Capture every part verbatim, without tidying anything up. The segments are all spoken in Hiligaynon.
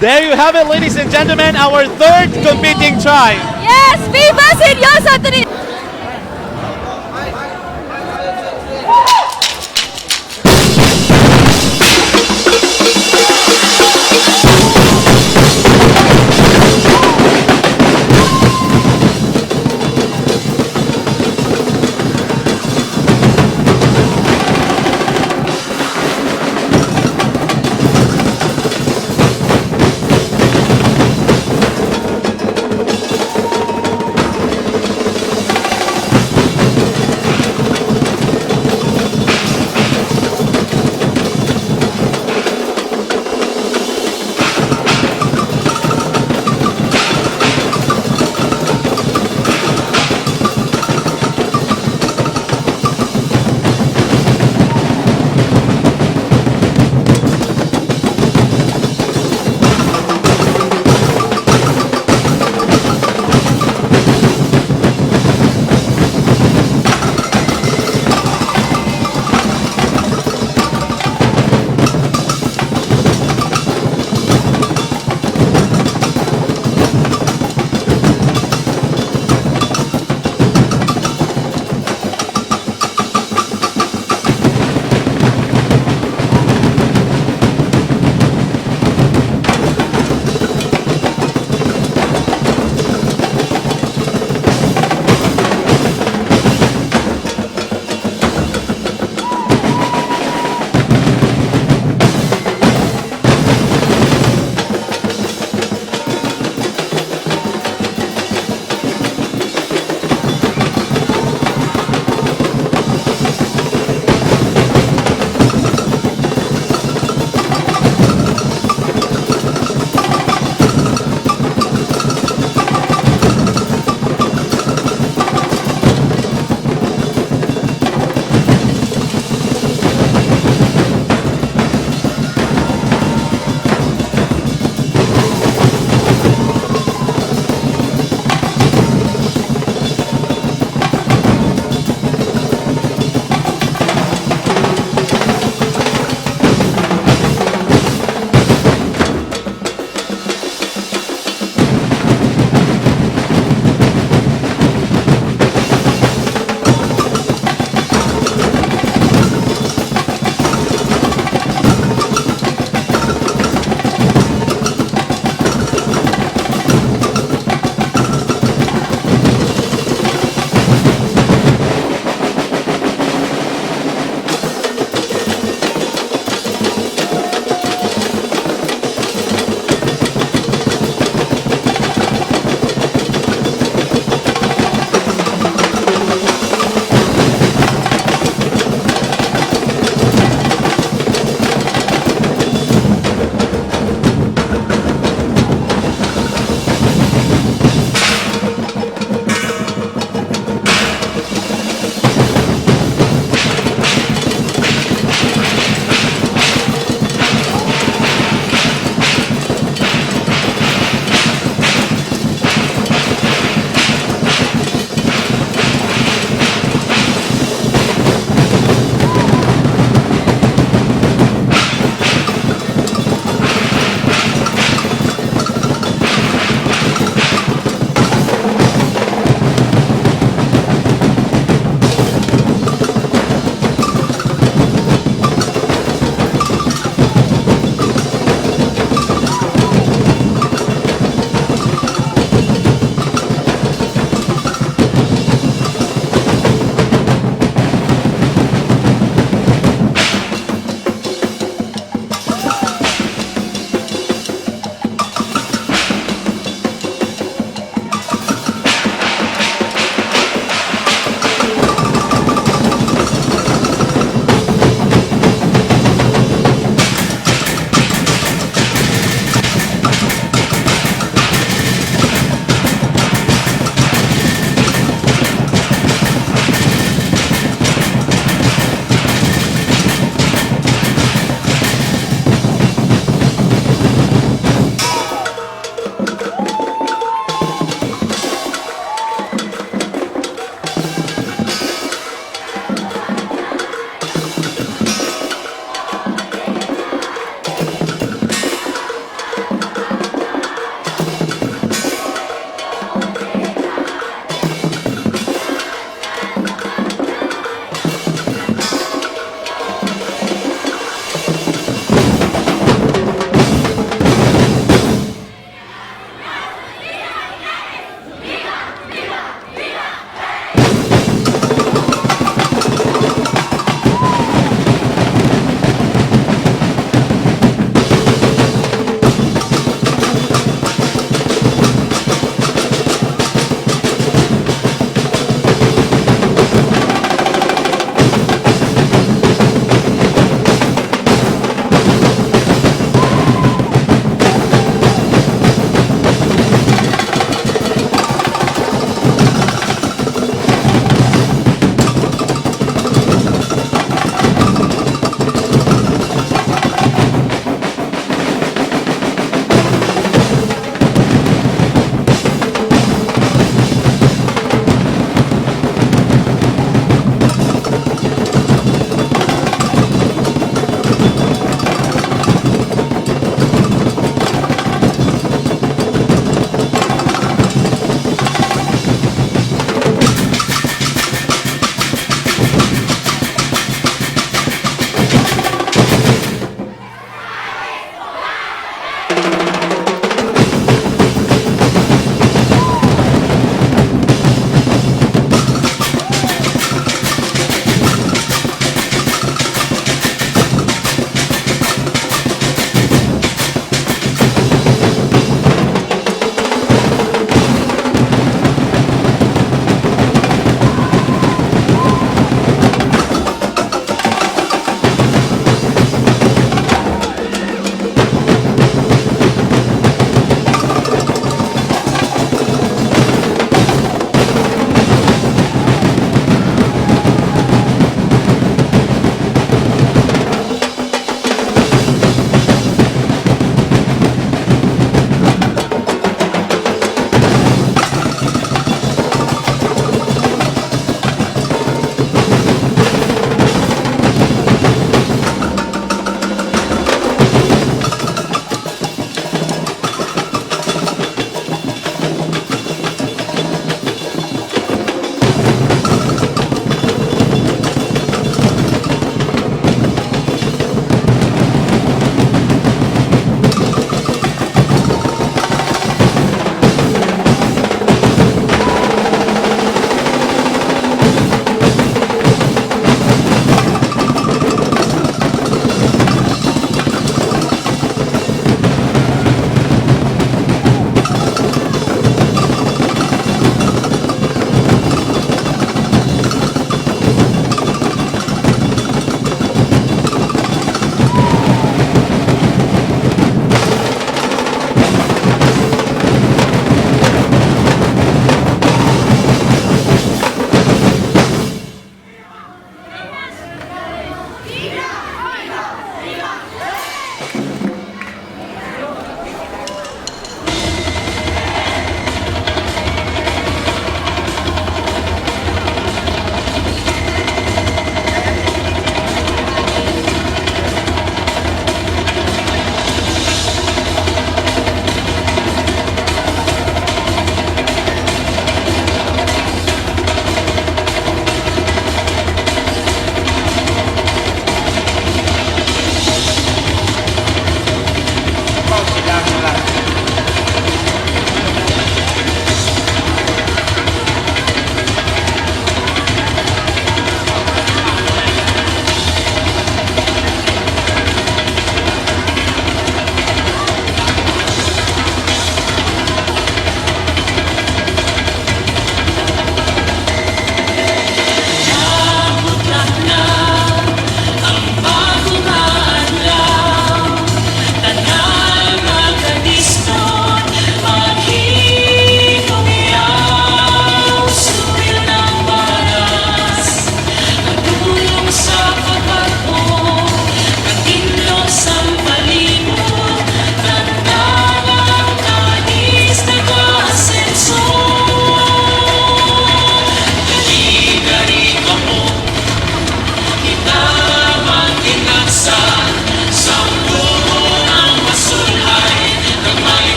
There you have it, ladies and gentlemen, our third competing tribe. Yes, viva Seryoso Trinidad!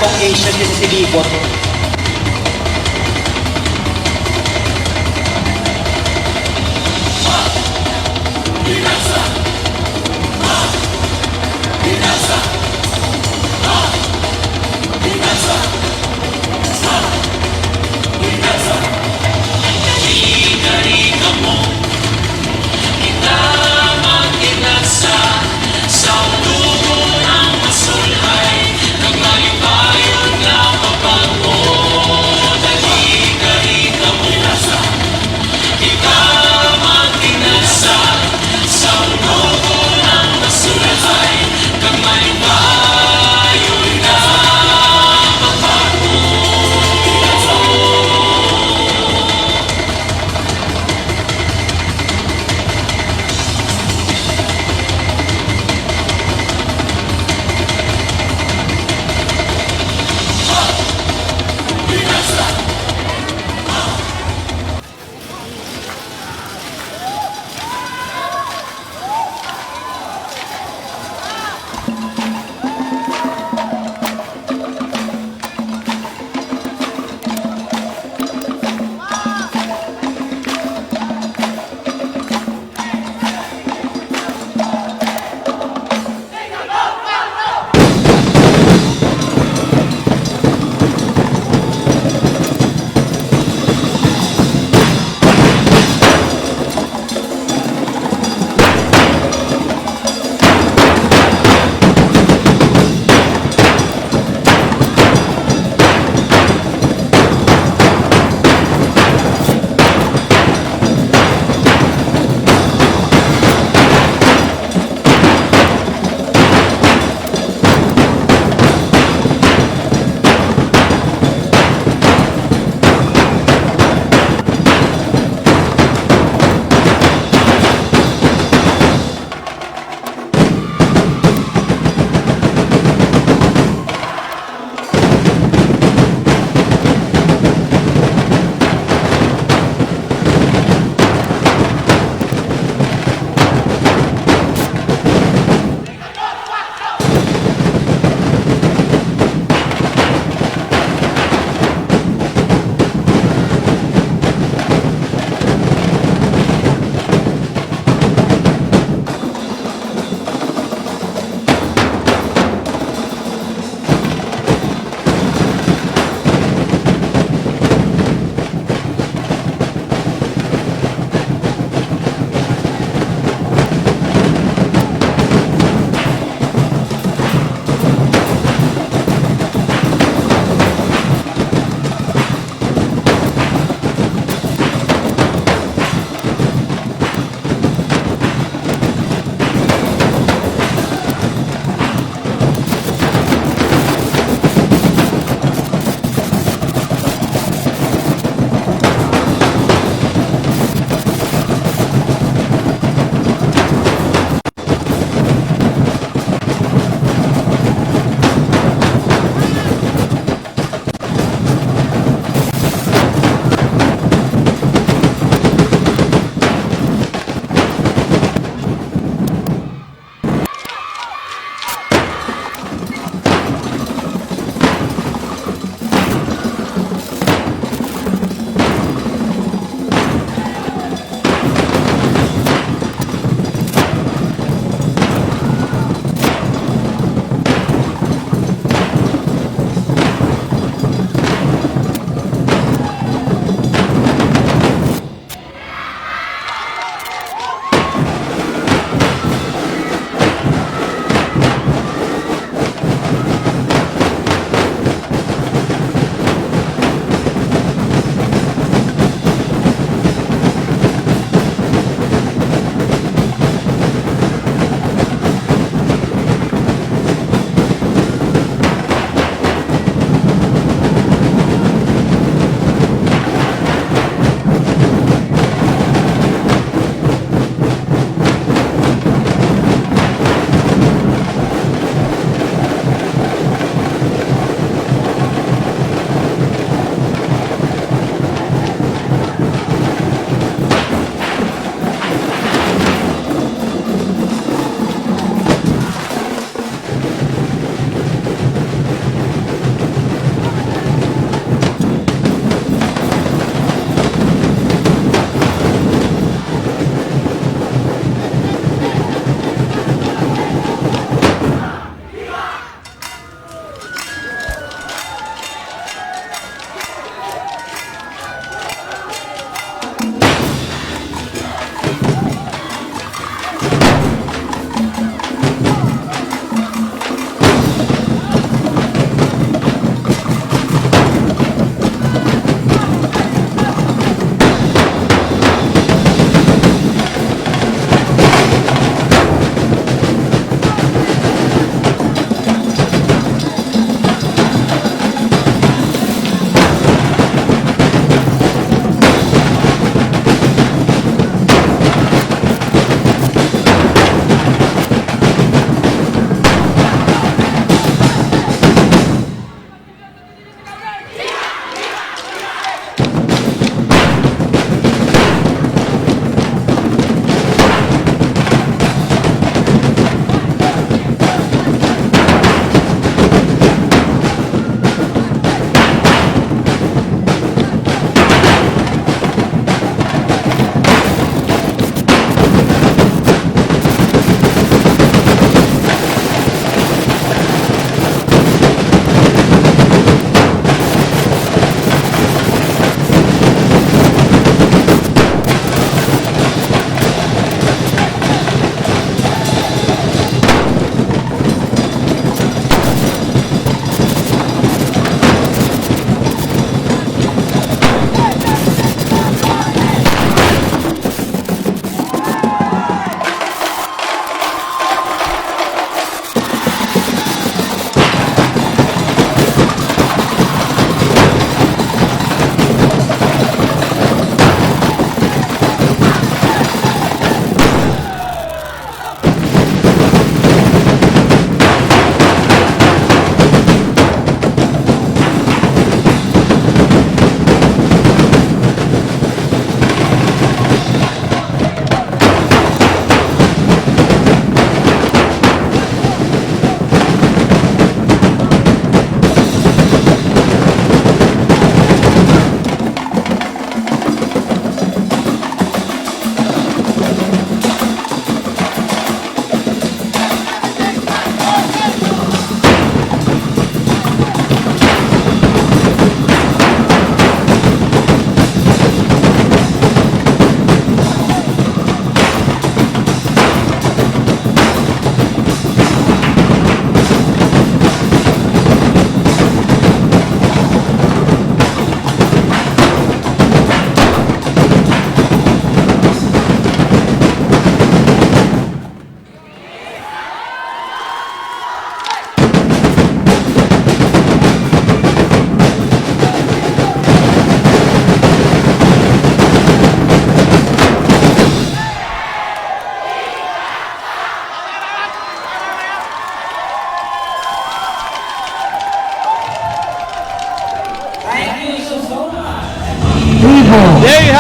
Kong Asian din si Libot.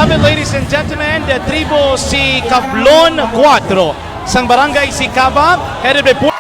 Ladies and gentlemen, the tribo si Cablon Cuatro, sang barangay Sicaba, headed by Pu-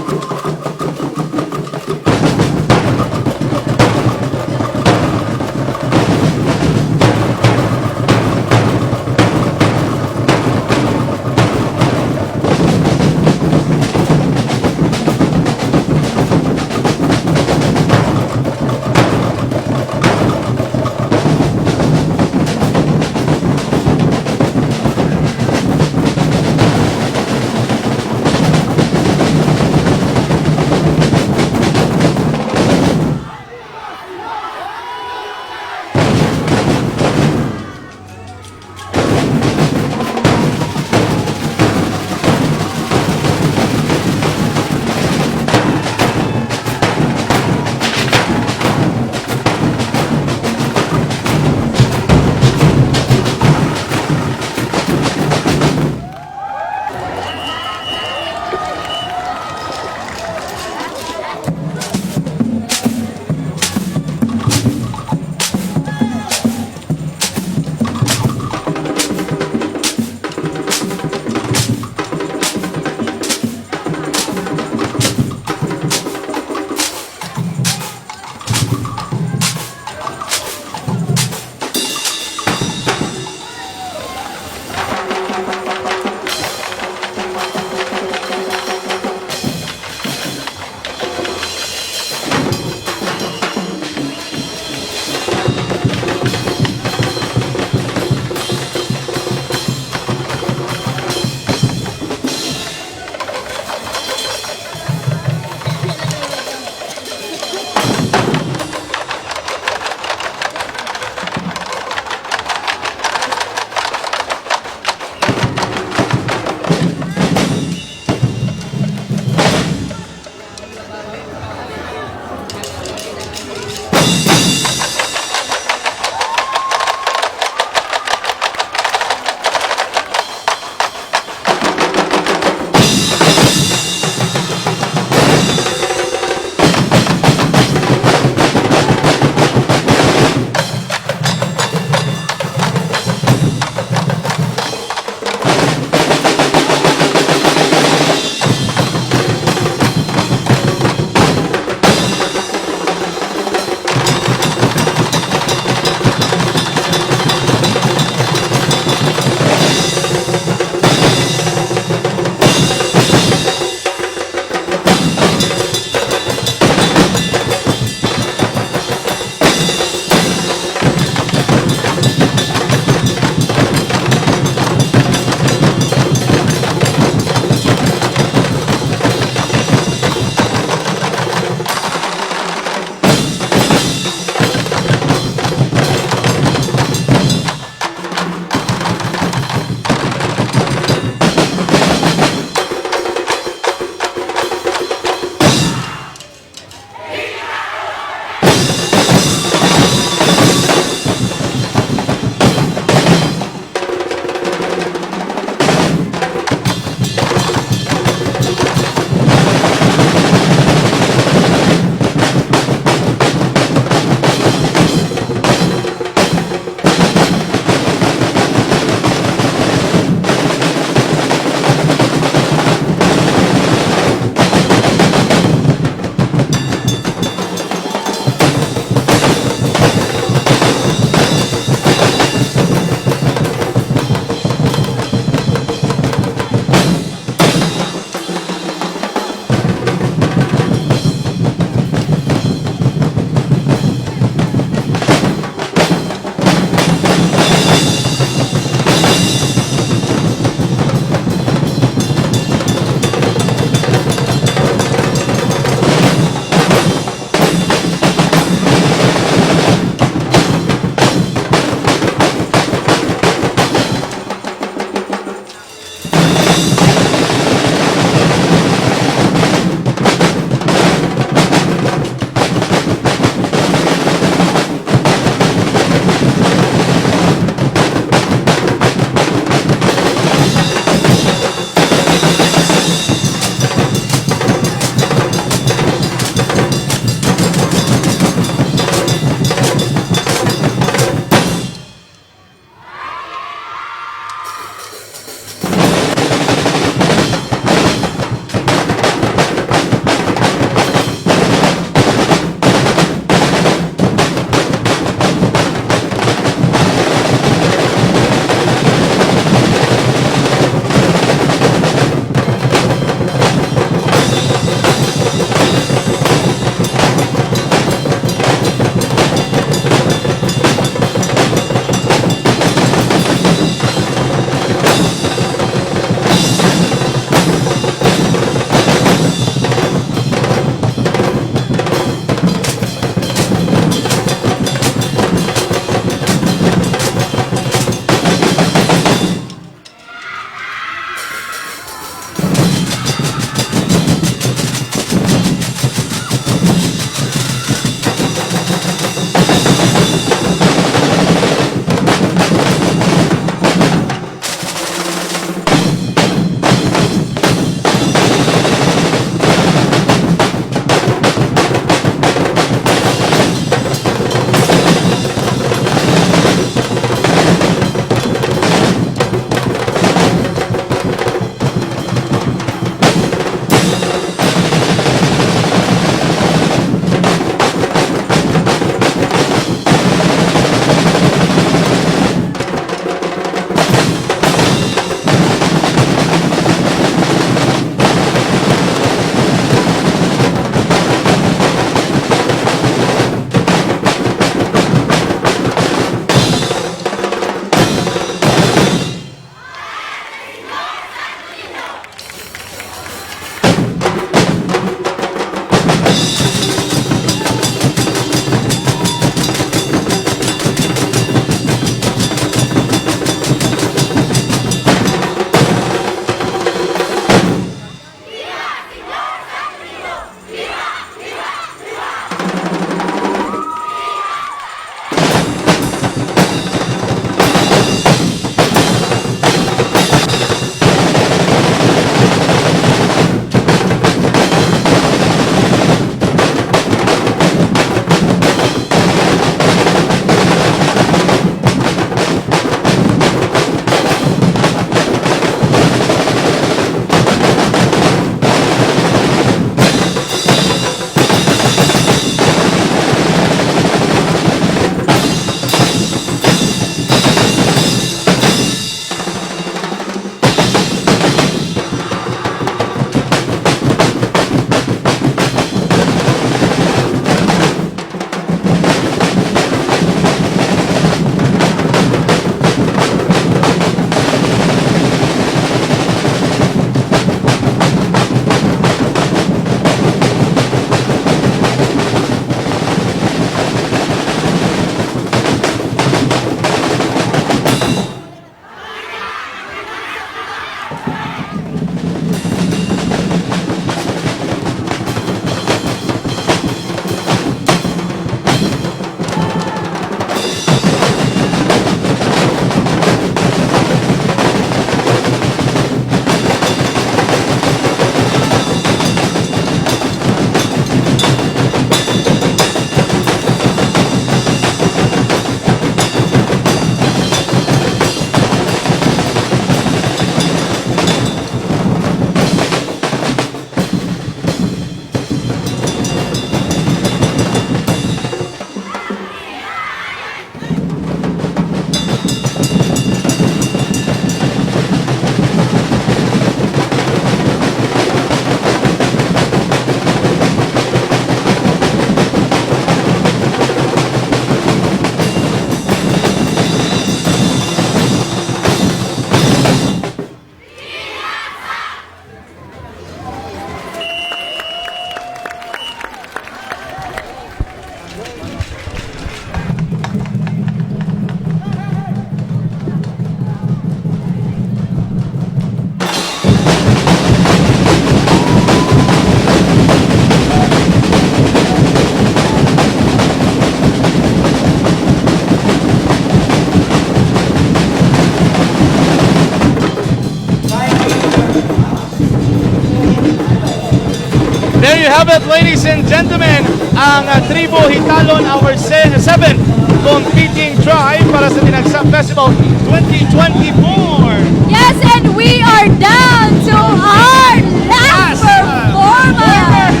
Love it, ladies and gentlemen, ang uh, Tribo Hitalon, our se- seventh competing tribe para sa Dinagsa Festival twenty twenty-four. Yes, and we are down to our last Last, uh, performance.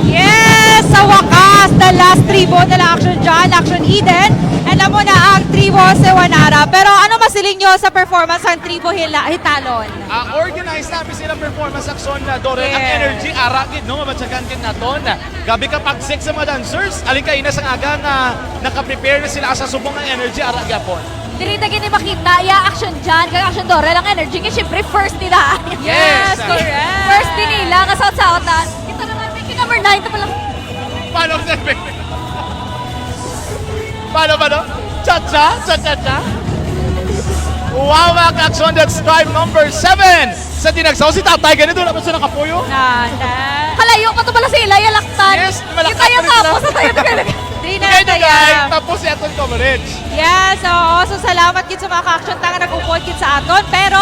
Yes, sa wakas, the last tribo nila, Action John, Action Eden, and amo na ang tribo Sewanara. Pero ano masiling nyo sa performance ng tribo Hila- Hitalon? Uh, organized namin sila performance action na Dorel. Ang Yes. Energy, ara gid, no? Mabatyagan gid naton. Gabi ka pag-six sa mga dancers. Alin kayo na sa aga nga nakaprepare na sila sa subong ang energy, ara gyapon. Dili na gini makita, ya Action John, kag Action Dorel, ang energy nga siyempre first nila. Yes. Yes, correct. First din nila, kasaot-saot na. Kita naman, may number nine, ito pala. Paano, sir? Paano, paano? Cha-cha? Cha-cha-cha? Wow, mga ka-action, that's tribe number seven. Sa Dinagsa, si tatay, ganito na ba siya nakapuyo? Na, na. Kalayo pa to pala sila, yalaktan. Yes, malaktan Kita yung pa rin sila. Tapos, sa tayo na. Dugay-dugay, tapos si atong coverage. Yes, oo. So, salamat gid sa mga ka-action ta nga nag-upod gid sa aton. Pero,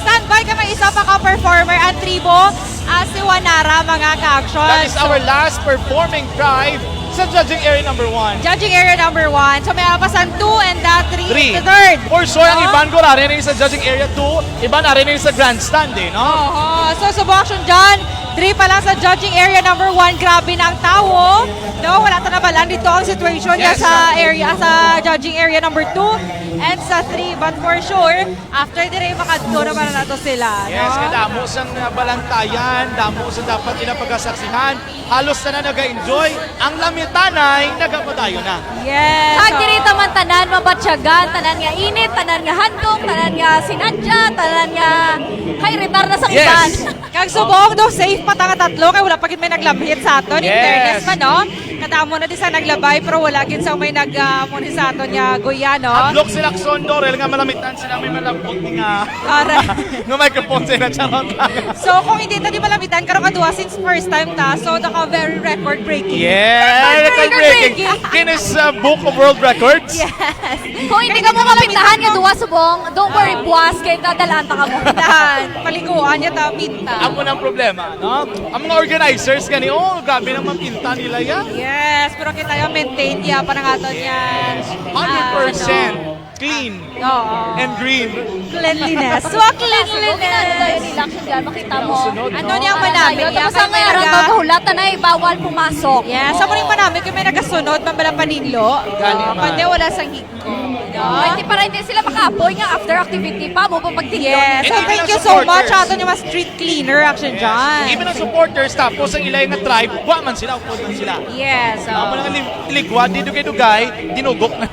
standby ka, may isa pa ka performer, ang tribo, ah, si Wanara, mga ka-action. That is So, our last performing tribe sa judging area number one. Judging area number one. So, may apas ang two and the three, Three. the third. For sure, ang No? iban ko na rin sa judging area two, iban na rin sa grandstand, eh, no? Oho. So, subong Action John, three pa lang sa judging area number one. Grabe na ang tawo. No, wala ta nabalaan dito ang situation niya Yes, sa sir. area, sa judging area number two and sa three. But for sure, after dire, makadto naman na to sila. Yes, no? Kadamo sang nabalantayan, damo sa dapat nila pagasaksihan. Halos na na nag-enjoy. Ang lamitanay, nagapadayo na. Yes. Kag diri ta man tanan mabatyagan, tanan nga init, tanan nga handom, tanan nga sinadya, tanan nga kairitar na sa Yes. iban. Kag subong do, safe pa ta nga tatlo kay wala pa gid may naglamhit sa aton. In Yes. fairness man, no? Kadamo na di sa naglabay pero wala gid sa may nag ah, muni sa aton nga guya, no? Hadlok sila Action Dorel nga malamitan sila may malambot nga Correct. nga microphone sa ila, charot lang. So kung hindi ta di malamitan karong adlaw since first time ta, so naka very record breaking. Yeah, record breaking. Guinness uh, Book of World Records. Yes. Kung hindi ka mo mapintahan nga duwa subong, don't worry, buwas kay dadalaan ta ka mo. Tahan, paliguan niya ta pinta. Amo na ang problema, no? Ang mga organizers gani, oh, grabe nang mapinta nila yan. Yes, pero kita yung maintain niya pa ng aton yan. Hundred percent clean Oo. and green. Cleanliness. So, cleanliness. Nila action dyan, makita mo. Sunod, Ano no? niya ang manamit? Ayun, Niya tapos kay ang may araw naga- daw kahulatan ay bawal pumasok. Yes, amo ning manamit kay may nagasunod man bala paninlo. Gani Oo, man. pwede wala sang higko. No? Hindi para hindi sila makaapoy nga after activity pa mo pa pagtinlo. Yes. And So, even thank ang you so much supporters. sa aton yung mga street cleaner, Action John. Even ang supporters, tapos ang ilay nga tribe, wa man sila, upod man sila. Yes. Ang Oh. mga lig- ligwad, di dugay-dugay, dinugok na.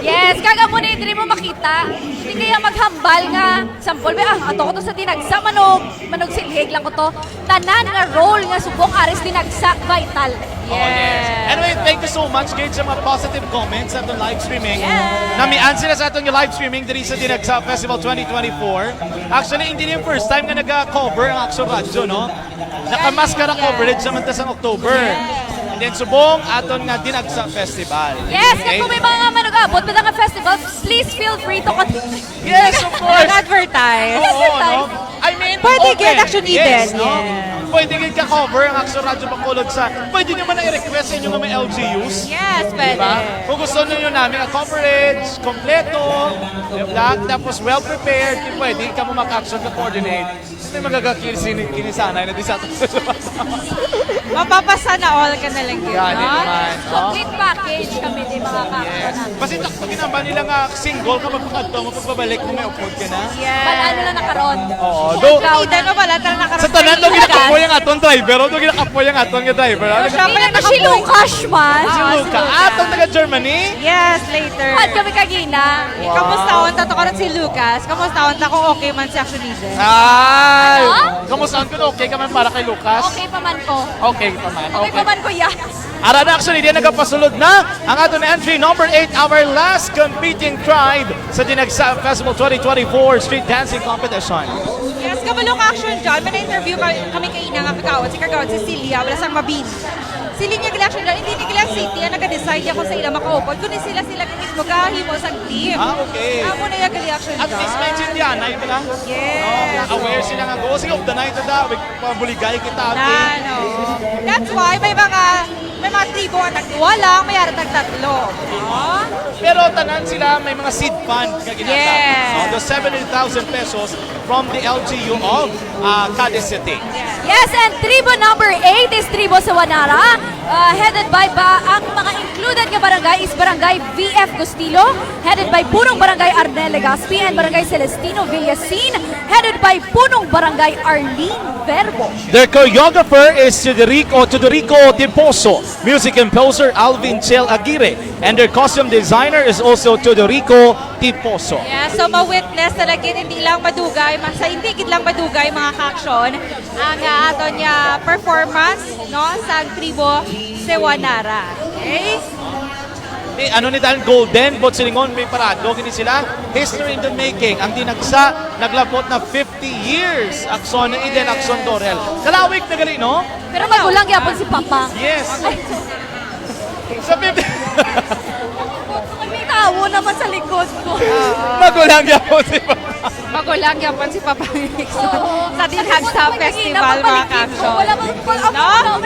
Yes, kag amo ni diri mo makita. Hindi kaya maghambal nga, sample, ba, ah, ato ko to sa Dinagsa, manog, manog silhig lang ko to. Tanan nga role nga subong aris Dinagsa, vital. Oh, yes. Anyway, thank you so much, Gage, sa mga positive comments sa aton live streaming. Yes. Namian sila sa aton nga live streaming diri sa Dinagsa Festival twenty twenty-four. Actually, hindi yung first time nga nag-cover ang Action Radyo, no? Nakamaskara Yes. coverage naman ta sa October. And then, subong aton nga Dinagsa Festival. Yes, Okay? kag kung may mga manug-abot pa nga festival, please feel free to contact. Yes, of course. Advertise. Oo, no? I mean, Pwede open. gid, Action Eden. Yes, no? Yes. Pwede gid ka-cover ang Action Radyo Bacolod sa, pwede nyo man i-request sa inyo nga may L G Us. Yes, pwede. Diba? Kung gusto niyo namin ang coverage, kompleto, black, tapos well-prepared, pwede ka mo mag-action ka coordinate. May magagakil sini kinisanay na di sa ato. Mapapasa na all ka na lang yun, Gani no? naman, no? Complete package kami di mga Yes. kakita. Basta takto ginamba nila nga single ka magpakadto mo pagbabalik kung may upod ka na. Yes. Bal-an mo lang na karon. Oo. Kung Do, ikaw Hindi na. na wala talaga nakaroon. sa tanan to ginakampo yung atong driver, o to ginakampo yung atong nga driver. Ano Siya ka? pala Hindi na si Lucas man. Si Luca. Ah, atong taga Germany? Yes, later. At kami kagina. Kamusta on? Tato karon si Lucas. Kamusta on? Ta kung okay man si Action Eden. Ay! Ano? Kamusta on kung okay ka man para kay Lucas? Okay pa man ko. Okay pa man. Okay pa man, kuya. Ara na, actually, di nagapasulod na ang aton entry number eight, our last competing tribe sa Dinagsa Festival twenty twenty-four Street Dancing Competition. Yes, kabalo ka, Action John. May na-interview ka, kami kaina nga kagawad, si kagawad Cecilia, wala sang mabini. Sila nga gali actually, hindi ni gali ang city ang nag-decide kung sa ila makaupod, kundi sila, sila mismo gahimo sa team. Ah, okay. Amo na yung gali actually. At least may dyan, ay pala. Yes. Oh, aware sila nga, go, sige, of the night na daw, pabuligay kita, Na, okay? No. That's why may mga, may mga tribo ang nagduwa lang, may ara tagtatlo. No? Pero tanan sila may mga seed fund nga ginatag. Yes. Oh, the seventy thousand pesos from the L G U of, ah, Cadiz City. Yes, and tribo number eight is Tribo Sewanara, uh, headed by ba, ang mga included nga barangay is Barangay V F Gustilo, headed by Punong Barangay Arnel Legaspi and Barangay Celestino Villasin, headed by Punong Barangay Arlene Verbo. Their choreographer is Teodorico, Teodorico Tiposo, music composer Alvin Chel Aguirre, and their costume designer is also Teodorico Tiposo. Yeah, so ma-witness na lagi, hindi lang madugay, ma-, sa hindi gid lang madugay, mga ka-aksyon, ang, ah, aton nga performance, no, sa tribo Sewanara. Okay? Di, ano ni daan golden, but silingon may parado, gini sila, history in the making. Ang dinagsa, naglabot na fifty years. Aksyon na Eden, aksyon Dorel. Kalawig na gali, no? Pero magulang gyapon si Papa. Yes. Ay, Sa fifty. May tao naman sa likod ko. Magulang gyapon si Papa. Magulang gyapon si Papa Nixon. Oo. Sa Dinhagsa Festival, mga ka-aksyon. Wala pa, wala pa, No?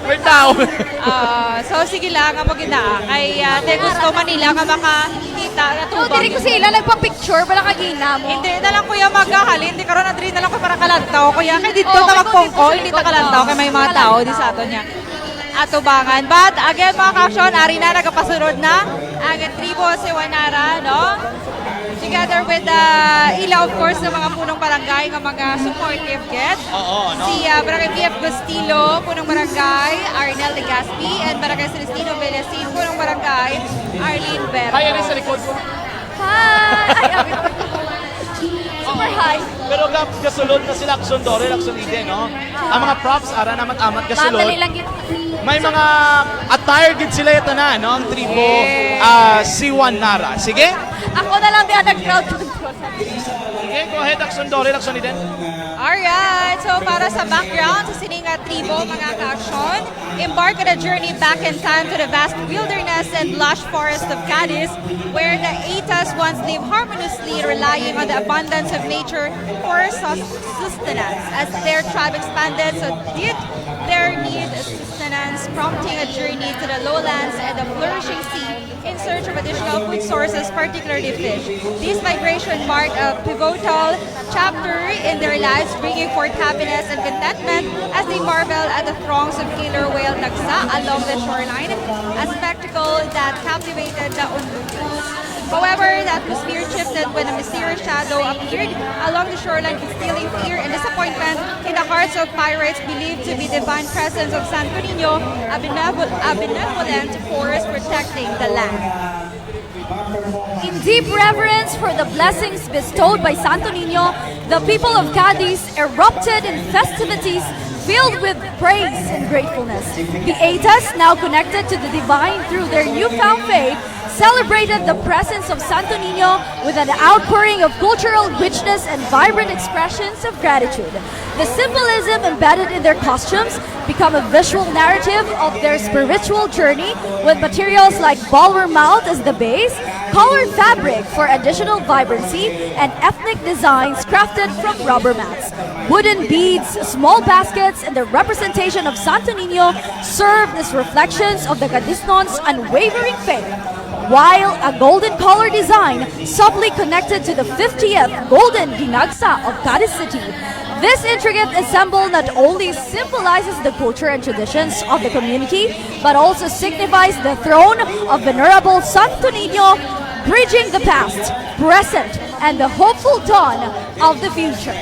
May tao. Ah, so, sige lang, amo gina. Kay, ah, te gusto man nila nga makakita, no, natubang. Diri ko sila nagpa-picture, wala kagina mo. Hindi na lang, kuya, maghahalin. Hindi karon, Adri, na lang ko para kalantaw, kuya. Kay dito Oo, ta kay magpungko, dito hindi ta kalantaw, kay may mga tao di sa aton niya atubangan. But again, mga ka-aksyon, ari na, nagapasunod na ang tribo Sewanara, no? Together with, ah, ila, of course, ng mga punong barangay nga mga supportive gid. Oo, no? Si, ah, Barangay V F Gustilo, punong barangay, Arnel Legaspi, and Barangay Celestino Villasin, punong barangay, Arlene Berto. Hi, Aris, sa likod. Hi! Ay, abi ko. Super high. Pero ga-, gasulod na sila, Aksyon Dorel, Aksyon Eden, no? Ang mga props, ara naman amat gasulod. Madali lang gid. May mga attire gid sila ito na, no? Ang tribo, Yes. ah, Sewanara. Sige? Ako na lang di ang nag-crowd control. Sige, go ahead, Aksyon Dorel, Aksyon Eden. Alright, so para sa background, sa sining nga tribo, mga ka-aksyon, embark on a journey back in time to the vast wilderness and lush forest of Cadiz, where the Aytas once lived harmoniously, relying on the abundance of nature for sus-, sustenance. As their tribe expanded, so did their need sustenance, prompting a journey to the lowlands and the flourishing sea in search of additional food sources, particularly fish. This migration marked a pivotal chapter in their lives, bringing forth happiness and contentment as they marvel at the throngs of killer whale dagsa along the shoreline, a spectacle that captivated the onlookers. However, the atmosphere shifted when a mysterious shadow appeared along the shoreline, instilling fear and disappointment in the hearts of pirates believed to be divine presence of Santo Niño, a benevo-, a benevolent force protecting the land. In deep reverence for the blessings bestowed by Santo Niño, the people of Cadiz erupted in festivities filled with praise and gratefulness. The Aytas, now connected to the divine through their newfound faith, celebrated the presence of Santo Niño with an outpouring of cultural richness and vibrant expressions of gratitude. The symbolism embedded in their costumes become a visual narrative of their spiritual journey, with materials like ballroom mount as the base, colored fabric for additional vibrancy, and ethnic designs crafted from rubber mats. Wooden beads, small baskets, and the representation of Santo Niño served as reflections of the Cadiznos' unwavering faith, while a golden color design subtly connected to the fiftieth Golden Dinagsa of Cadiz City. This intricate ensemble not only symbolizes the culture and traditions of the community, but also signifies the throne of Venerable Santo Niño, bridging the past, present, and the hopeful dawn of the future.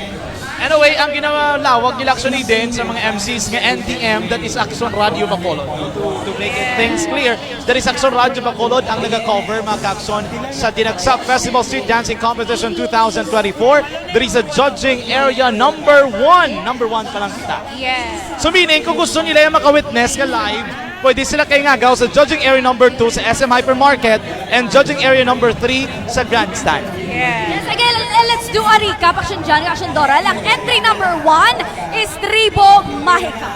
Anyway, ang ginalawag nila actually din sa mga M Cs nga N D M, that is Aksyon Radyo Bacolod. To, to make it things clear, that is Aksyon Radyo Bacolod ang nag-cover, mga ka-aksyon, sa Dinagsa Festival Street Dancing Competition two thousand twenty-four. There is a judging area number one. Number one pa lang kita. Yes. So meaning, kung gusto nila yung maka-witness nga live, pwede sila kay ngagaw sa judging area number two sa S M Hypermarket and judging area number three sa Grandstand. Yes. Yes, again, let- let's do a recap. Action John, Action Doral. Ang entry number one is Tribo Mahika.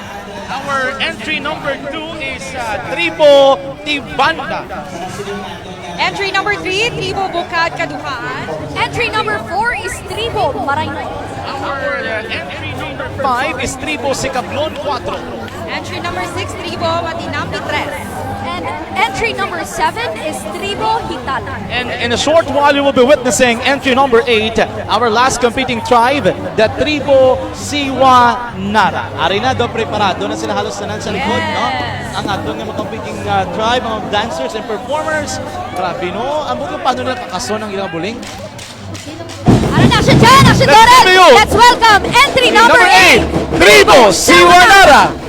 Our entry number two is uh, Tribo Tibanda. Entry number three, Tribo Bukad Kaduhaan. Entry number four is Tribo Marayngon. Our uh, entry number five is Tribo Sikablon Cuatro. Entry number six, Tribo Matinambi Tres. And entry number seven is Tribo Hitalan. And in a short while, you will be witnessing entry number eight, our last competing tribe, the Tribo Siwa Nara. Ari na do, preparado na sila halos tanan sa likod, no? Ang aton nga mga competing uh, tribe, mga dancers and performers. Grabe, no? Ang buto paano nila kakason ang ilang buling? Ano na siya dyan? Action Let's Doran! go! Let's welcome entry number eight! Tribo Siwa Nara!